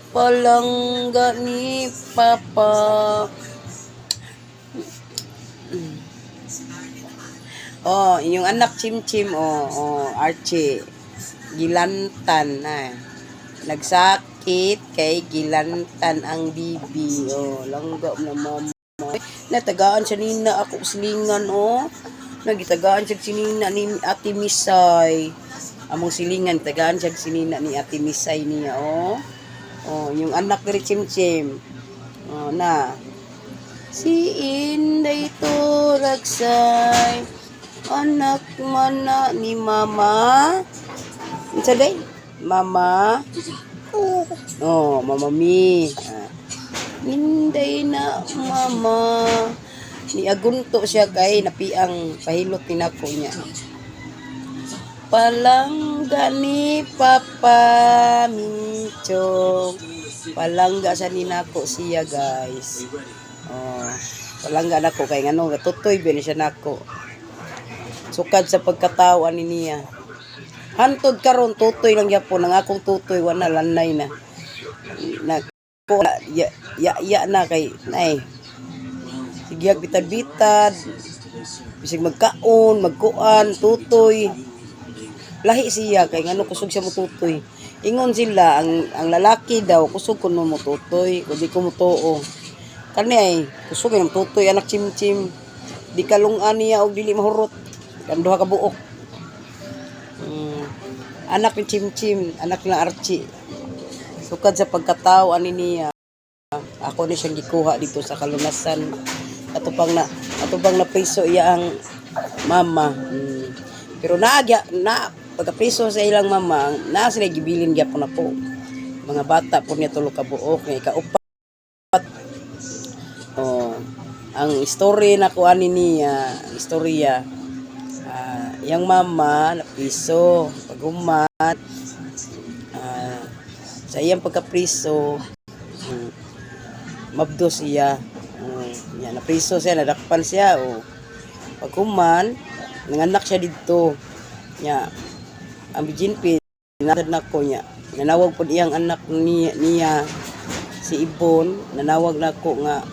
Palangga ni Papa. Oh, inyong anak Chim Chim, oh, Archie. Gilantan na. Nagsakit kay gilantan ang bibi. Oh, langga na mama. Natagaan siya nina ako silingan, oh. Nagitagaan siya sinina ni Ate Misay. Among silingan, tagaan siya sinina ni Ate Misay niya, oh. Oh, yung anak ni Chim Chim. Oh, na. Si Inday Turagsay, anak mana ni Mama. Unsa day? Mama. Oh, Mama mi. Ah. Inday na mama. Ni agunto siya kay napiang pahilot ni nako niya. Palangga ni Papa Mincho. Palangga sa ni nako siya, guys. Oh, palangga nako kay ngano tutoy ba ni siya nako. Sukad sa pagkatao ani niya. Hantod karon tutoy lang gyapon ang akong tutoy, wala, lanay na. Na ko ya ya, ya na kay nay. Sige bitad-bitad. Bisag magkaon, magkuan, tutoy. Lahi siya kay ngano kusog siya motutoy. Ingon sila ang lalaki daw kusog kuno motutoy, kundi ko motuo. Kani ay kusog ang tutoy anak Chimchim. Di kalungan niya og dili mahurot. Kan duha ka buok. Anak ni Chimchim, anak ni Archie. Sukad sa pagkatao ani niya. Ako ni siyang gikuha dito sa kalunasan. Ato pang napriso iya ang mama. Pero naagya na pagkapriso sa ilang mama, na sila gibilin gyapon na po. Mga bata po niya tulo ka buok nga ikaupat. Oh, ang story na kuan ni niya, ang istorya, yang mama napriso paghuman sa iyang pagkapriso, mabdo siya. Niya napriso siya, nadakpan siya, oh. Paghuman, nanganak siya didto. Nya ang BJP natad nako niya. Nanawag pud iyang anak niya, niya si Ibon, nanawag nako nga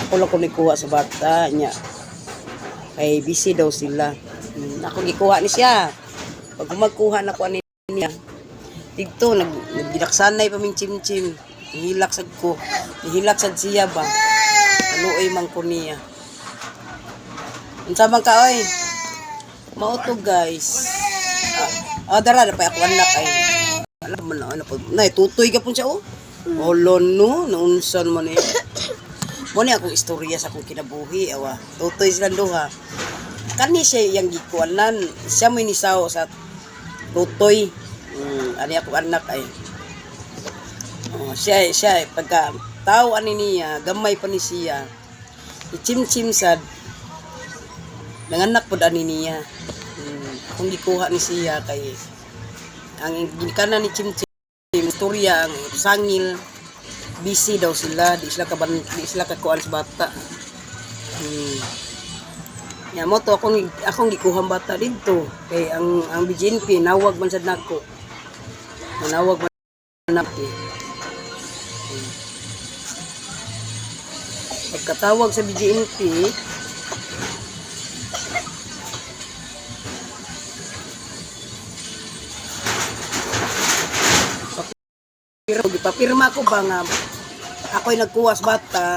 ako lang ko nikuha sa bata niya. Kay busy daw sila. Ako gikuha ni siya. Pag magkuha na ko ani niya, didto nag naggilaksanay pa ming Chimchim. Nihilak sad ko. Nihilak sad siya ba. Kaluoy man ko niya. Unsa man ka oy? Mao to, guys. Ah, dara na pa ako anak ay. Alam mo na ano pag nay tutoy ka pun siya, oh. Olo no, naunsan man eh. Mo ni akong istorya sa akong kinabuhi awa. Tutoy silang duha. Kani siya iyang gikuanan, siya mo nisaw sa tutoy. Ani ako anak ay. Oh, siya siya pagka tao ani niya, gamay pa ni siya. Ichim-chim sad nanganak pod ani niya. Akong gikuha ni siya kay ang ginikanan ni Chimchim, istorya ang sangil, busy daw sila, di sila kaban, di sila kakuan sa bata. Ya mo to akong akong gikuha ang bata didto kay ang BJNP nawag man sad nako. Nanawag man nako. Pagkatawag sa BJNP, pero gipapirma ko ba nga ako'y nagkuha sa bata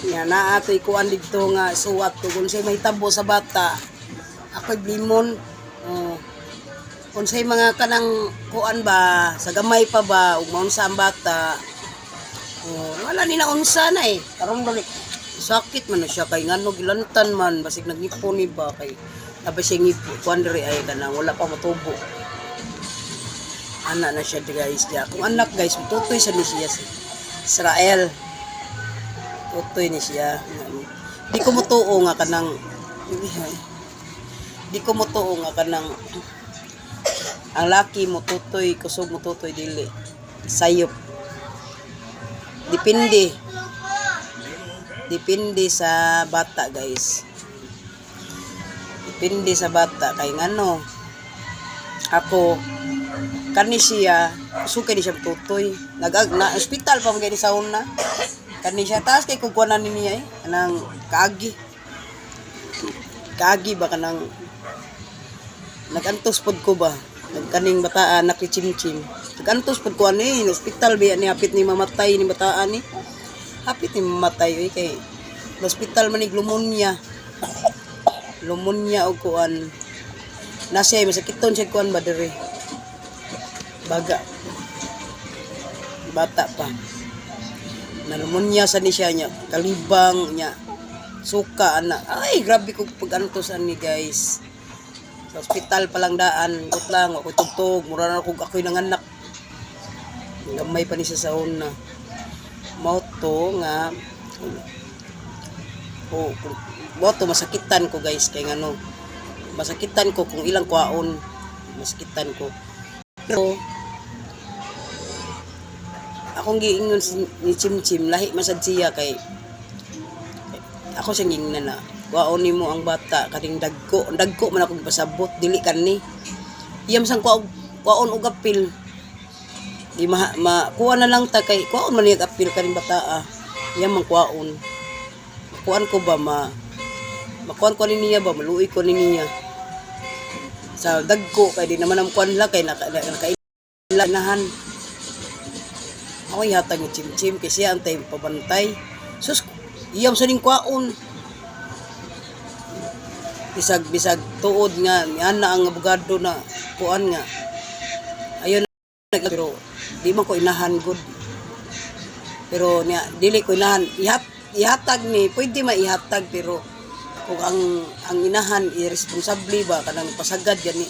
niya, naa to'y kuan didto nga suwat ko kung sa'y mahitabo sa bata, ako'y blimon. Oh. Kung sa'y mga kanang kuan ba sa gamay pa ba ug maunsa ang bata, oh, wala ni naunsa na eh karon balik sakit man na siya kay ngano gilantan man, basig nagngipon ni ba kay nabay siya ngipon kuan diri ay kanang wala pa motubo. Ana na siya, guys, diya. Kung anak, guys, tutoy sa ni siya si Israel. Tutoy ni siya. Di ko motuo nga kanang di ko motuo nga kanang ang laki mo tutoy, kusog mo tutoy, dili. Sayop. Depende. Depende sa bata, guys. Depende sa bata kay ngano ako kani siya Sukay ni siya tutoy. Nag na ospital pa man ni sa una. Kani siya taas kay kung kuwanan ni niya eh. Kanang kaagi. Kaagi ba kanang nagantos pod ko ba nagkaning bataan nakichimchim. Nagantos pod ko ani ospital biya ni hapit ni mamatay ni bataan ni. Hapit ni mamatay oy kay ospital man ni lumonya. Lumonya og kuan. Na siya masakiton siya kuan ba diri. Baga. Bata pa. Nalumonya sa ni siya niya, kalibang niya, suka ana. Ay, grabe ko pag-antos ani, guys. Sa ospital pa lang daan, gut lang, ako tugtog, mura na ako ako'y nanganak. Gamay pa ni siya sa una. Mao to nga o mao to masakitan ko, guys, kay ngano masakitan ko kung ilang kwaon, masakitan ko. Pero akong giingon ni Chimchim, lahi masad siya kay ako siyang giingnan na kwaon nimo ang bata kaning dagko dagko man ako gipasabot, dili kani iyam sang kwaon kwaon og apil di ma, ma kuha na lang ta kay kwaon man niya apil kaning bata ah. Iyam man kwaon, kuan ko ba ma makuan ko ni niya ba maluoy ko ni niya sa dagko kay di naman ang kuan la kay naka, nakailanahan. Ako ihatag ni Chimchim kay siya ang time pabantay. Sus, iyam sa ning kwaon. Bisag bisag tuod nga niana ang abogado na kuan nga. Ayon pero di man ko inahan good. Pero niya dili ko inahan ihatag ni pwede maihatag pero kung ang inahan irresponsable ba kanang pasagad gani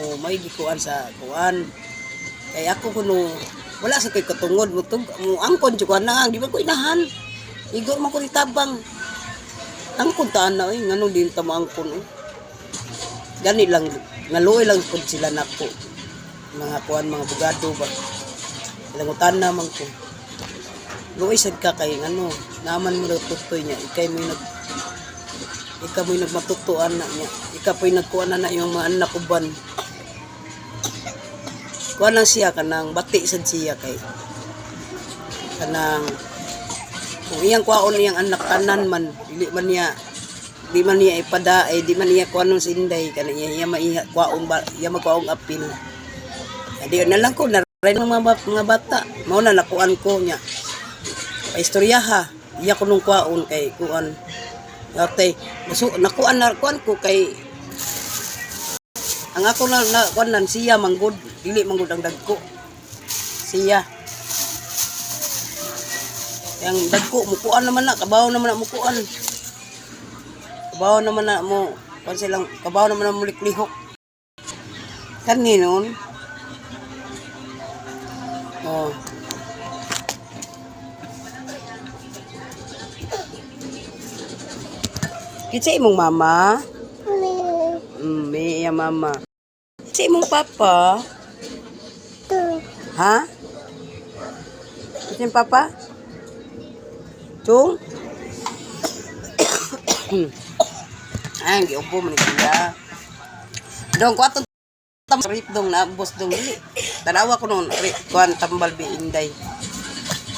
o may gikuan sa kuan kay ako kuno wala sa koy katungod mo tug mo angkon jud ko na di ba ko inahan igor man ko ni tabang angkon taan na oy ngano din ta mo angkon oy gani lang ngaluoy lang pud sila nako mga kuan mga bugado ba ilangutan na man ko luoy sad ka kay ngano naman mo daw tutoy niya ikay mo nag ikaw mo'y nagmatutuan na niya ikaw po'y nagkuan na na yung mga anak uban kuan lang siya kanang bati sad siya kay kanang kung iyang kuwaon iyang anak tanan man dili man niya di man niya ipada ay di man niya kuanon sa inday kanang iya, iya maiha kuwaon ba iya magkuwaong apil. Di na lang ko na rin mga, mga bata mao na nakuan ko niya paistorya ha iya ko nung kuwaon kay kuan ate nasu nakuan na kuan ko kay ang ako na, na kuan nan siya manggod dili manggod ang dagko siya yang dagko mukuan naman na kabaw naman na mukuan kabaw naman na mo kuan silang kabaw naman na muliklihok kani noon oh. Kinsa imong mama? May iya mama. Kinsa imong papa? Ha? Kinsa imong papa? Chung? Ay, giubo man ni siya. Dong, kuwato tam rip dong na boss dong dili. Tanawa ko noon, rip kuan tambal bi Inday.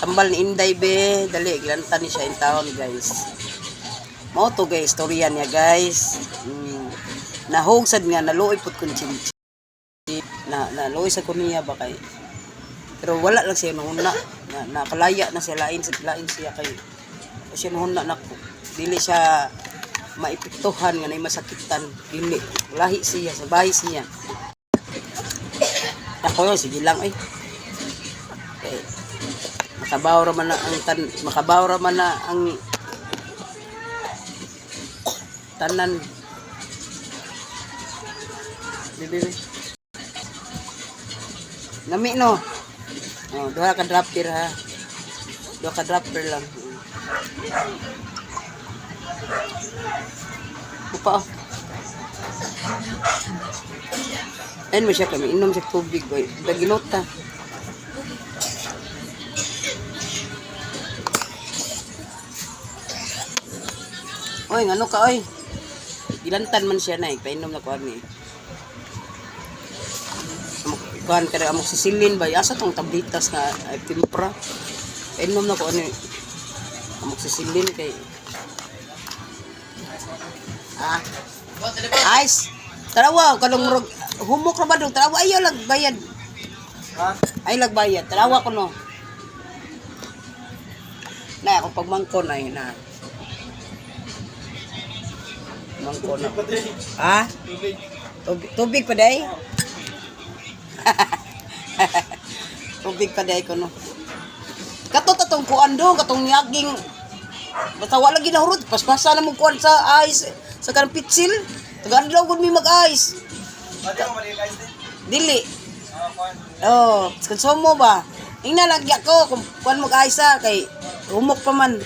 Tambal ni Inday be, dali gilantan ni siya in town, guys. Mao to guys, istorya niya, guys. Nahog sad nga naluoy pud kun Chimchim. Na naluoy sa ko niya ba kay pero wala lang siya nuhuna na nakalaya na siya lain sa lain siya kay siya nuhuna nako dili siya maepektuhan nga nay masakitan dili lahi siya sa bahay siya ako sige lang ay kay makabaw ra man na ang tan makabaw ra man na ang tanan bebe bebe nami no. Oh, duha ka dropper ha, duha ka dropper lang. Upa oh. Ayun mo siya kami inom siya tubig boy daginota. Oy, ngano ka oy? Gilantan man siya na eh. Painom na ko ani. Kuan kada amoxicillin ba, asa tong tablitas nga ay timpra. Inom na ko ano amoxicillin kay ah. Ice. Tarawa kanong murag humok ra ba dong, tarawa, ayaw lag bayad. Ha? Ay lag bayad. Tarawa ko no. Na ako pagmangkon ay na. Mangkon na. Ha? Tubig. Tubig, tubig pa day? Tubig pa day ko no. Kato tatong kuan do, katong niyaging basta wala ginahurot, paspasa na mo kuan sa ice, sa kanang pitsil. Tagaan daw gud mi mag-ice. Pwede mo mali guys din. Dili. Ah, kuan. Oh, konsumo ba? Ingna lang gya ko kung kuan mag-ice ah, kay humok pa man.